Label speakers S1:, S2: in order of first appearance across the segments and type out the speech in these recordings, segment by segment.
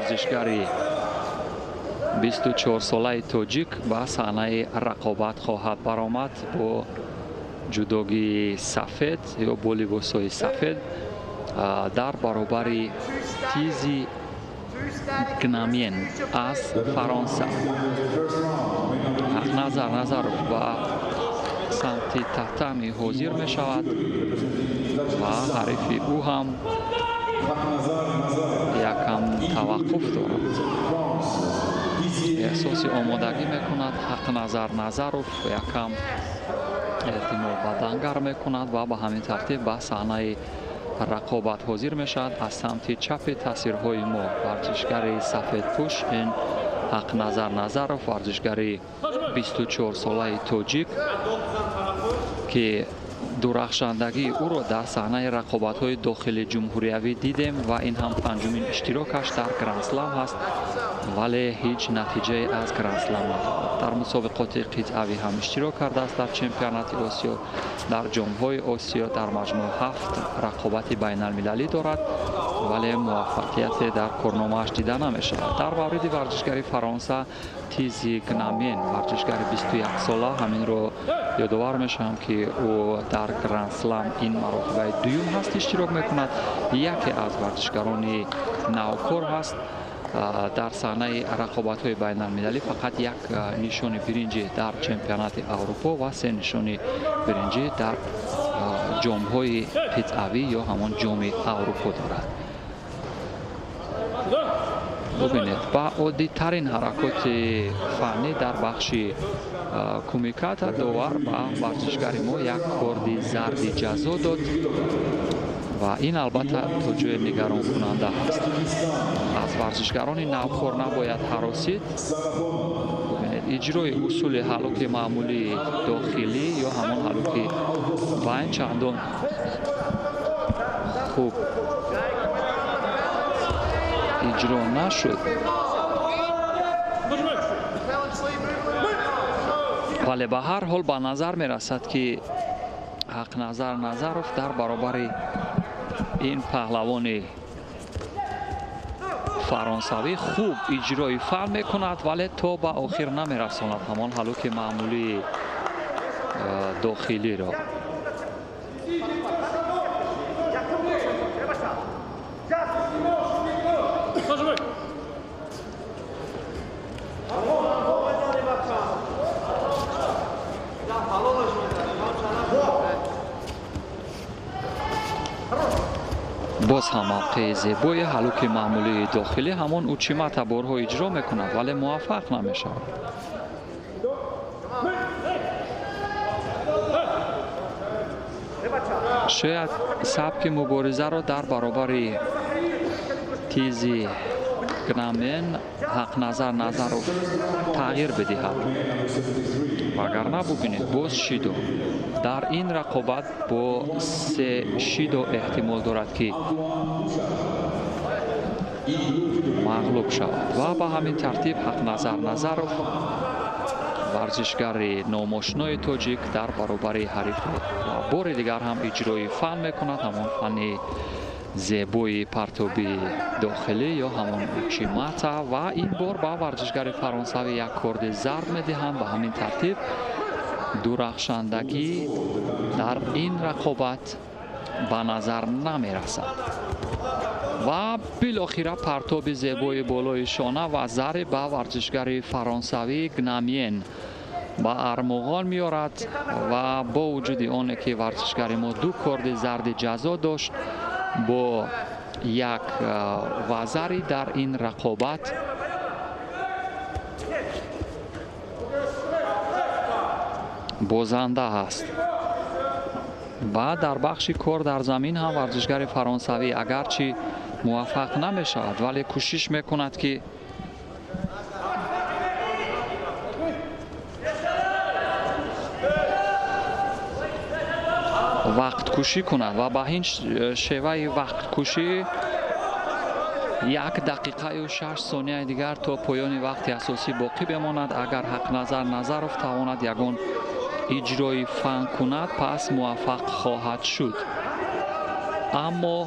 S1: Варзишгари 24-солаи тоҷик ба саҳнаи рақобат хоҳад баромад бо ҷудогии сафед ё бо либосҳои сафед дар баробари Тизи Гнамиен аз Фаронса. Ҳақназар Назаров ба самти татами ҳозир мешавад ва ҳарифи ӯ ҳам якам таваққуф дорад. Эҳсоси омодагӣ мекунад. Ҳақназар Назаров якам эҳтимол ба дангар мекунад ва ба ҳамин тартиб ба саҳнаи рақобат ҳозир мешавад. Аз самти чапи тасвирҳои мо варзишгари сафедпӯш ин Ҳақназар Назаров, варзишгари 24-солаи тоҷик, ки дурахшандагии ӯро дар саҳнаи рақобатҳои дохили ҷумҳуриявӣ дидем ва ин ҳам панҷумин иштирокаш дар Грандслам ҳаст, вале ҳеҷ натиҷае аз Грандслам надорад. Дар мусобиқоти қитъавӣ ҳам иштирок кардааст, дар чемпионати Осиё, дар ҷомҳои Осиё, дар маҷмӯъ 7 рақобати байналмилалӣ дорад, вале муваффақияте дар корномааш дида намешавад. Дар мавриди варзишгари Фаронса Тизи Гнамен, варзишгари 21-сола, ҳаминро ёдовар мешавам, ки ӯ дар Грандслам ин маротибаи дуюм ҳаст иштирок мекунад. Яке аз варзишгарони навкор ҳаст. Дар саҳнаи рақобатҳои байналмилалӣ фақат як нишони биринҷӣ дар чемпионати Аврупо ва 3 нишони биринҷӣ дар ҷомҳои қитъавӣ ё ҳамон ҷоми Аврупо дорад. Бубинед, ба оддитарин ҳаракоти фаннӣ дар бахши кумиката довар ба варзишгари мо як корди зарди ҷазо дод ва ин албатта то ҷое нигаронкунанда ҳаст. Аз варзишгарони навкор набояд ҳаросид. Бубинед, иҷрои усули ҳалуки маъмулии дохилӣ ё ҳамон ҳалуки байн чандон хуб иҷро нашуд, вале ба ҳар ҳол ба назар мерасад, ки Ҳақназар Назаров дар баробари ин паҳлавони фаронсавӣ хуб иҷрои фан мекунад, вале то ба охир намерасонад ҳамон ҳалуки маъмулии дохилиро. Боз ҳам мавқеи зебои ҳалуки маъмулии дохилӣ, ҳамон учимата борҳо иҷро мекунад, вале муваффақ намешавад. Шояд сабки муборизаро дар баробари Тизи Гнамен Ҳақназар Назаров тағйир бидиҳад, вагарна бубинед, боз шидо дар ин рақобат бо се шидо эҳтимол дорад, ки мағлуб шавад. Ва ба ҳамин тартиб Ҳақназар Назаров, варзишгари номошинои тоҷик, дар баробари ҳариф ва бори дигар ҳам иҷрои фан мекунад, ҳамон фанни зебои партоби дохилӣ ё ҳамон учимата, ва ин бор ба варзишгари фаронсавӣ як корди зард медиҳанд. Ба ҳамин тартиб дурахшандагӣ дар ин рақобат ба назар намерасад ва билохира партоби зебои болои шона ва заре ба варзишгари фаронсавӣ Гнамиен ба армуғон меорад ва бо вуҷуди оне ки варзишгари мо 2 корди зарди ҷазо дошт, бо як вазари дар ин рақобат бозанда ҳаст. Ва дар бахши кор дар замин ҳам варзишгари фаронсавӣ агарчи муваффақ намешавад, вале кӯшиш мекунад, ки вақткушӣ кунад ва ба ин шеваи вақткушӣ 1 дақиқаю 6 сонияи дигар то поёни вақти асосӣ боқӣ бемонад. Агар Ҳақназар Назаров тавонад ягон иҷрои фан кунад, пас муваффақ хоҳад шуд. Аммо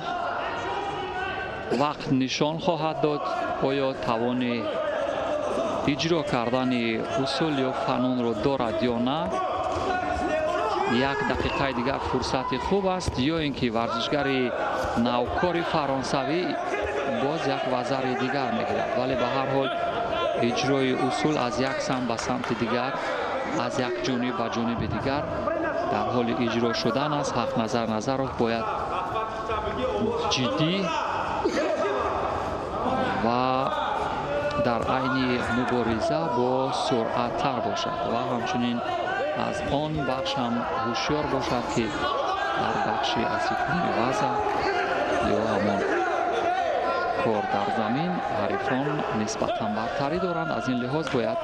S1: Вақт нишон хоҳад дод, оё тавони иҷро кардани усул ё фанунро дорад ё на. Як дақиқаи дигар фурсати хуб аст, ё ин ки варзишгари навкори фаронсавӣ боз як вазари дигар мегирад. Вале ба ҳар ҳол иҷрои усул аз як самт ба самти дигар, аз як ҷониб ба ҷониби дигар дар ҳоли иҷро шудан аст. Ҳақназар Назаров бояд ҷиддӣ ва дар айни мубориза бо суръаттар бошад ва ҳамчунин аз он бахш ҳам ҳушёр бошад, ки дар бахши асифкунии вазн ё ҳамон кор дар замин ҳарифон нисбатан бартарӣ доранд. Аз ин лиҳоз бояд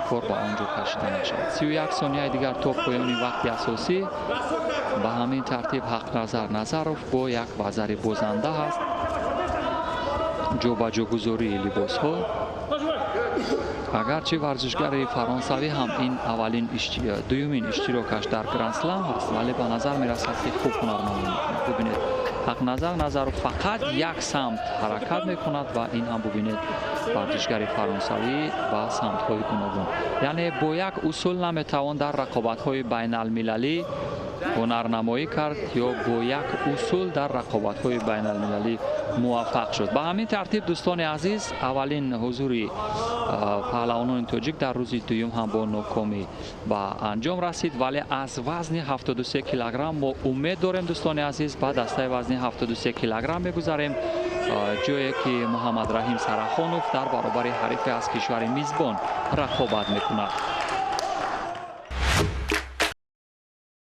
S1: кор ба он ҷо кашида нашавад. 31 сонияи дигар то поёни вақти асосӣ. Ба ҳамин тартиб Ҳақназар Назаров бо як вазари бозанда ҳаст. Ҷобаҷогузории либосҳо. Агарчи варзишгари фаронсавӣ ҳам ин аввалин, дуюмин иштирокаш дар Грандслам ҳаст, вале ба назар мерасад, ки хуб ҳунарнамоӣ мекунад. Бубинед, Ҳақназар Назаров фақат як самт ҳаракат мекунад ва ин ҳам, бубинед, варзишгари фаронсавӣ ба самтҳои гуногун. Яъне бо як усул наметавон дар рақобатҳои байналмилалӣ ҳунарнамоӣ кард ё бо як усул дар рақобатҳои байналмилалӣ муваффақ шуд. Ба ҳамин тартиб, дӯстони азиз, аввалин ҳузури паҳлавонони тоҷик дар рӯзи дуюм ҳам бо нокомӣ ба анҷом расид. Вале аз вазни 73 килограмм мо умед дорем. Дӯстони азиз, ба дастаи вазни 73 килограмм мегузарем, ҷое ки Муҳаммадраҳим Сарахонов дар баробари ҳарифе аз кишвари мизбон рақобат мекунад.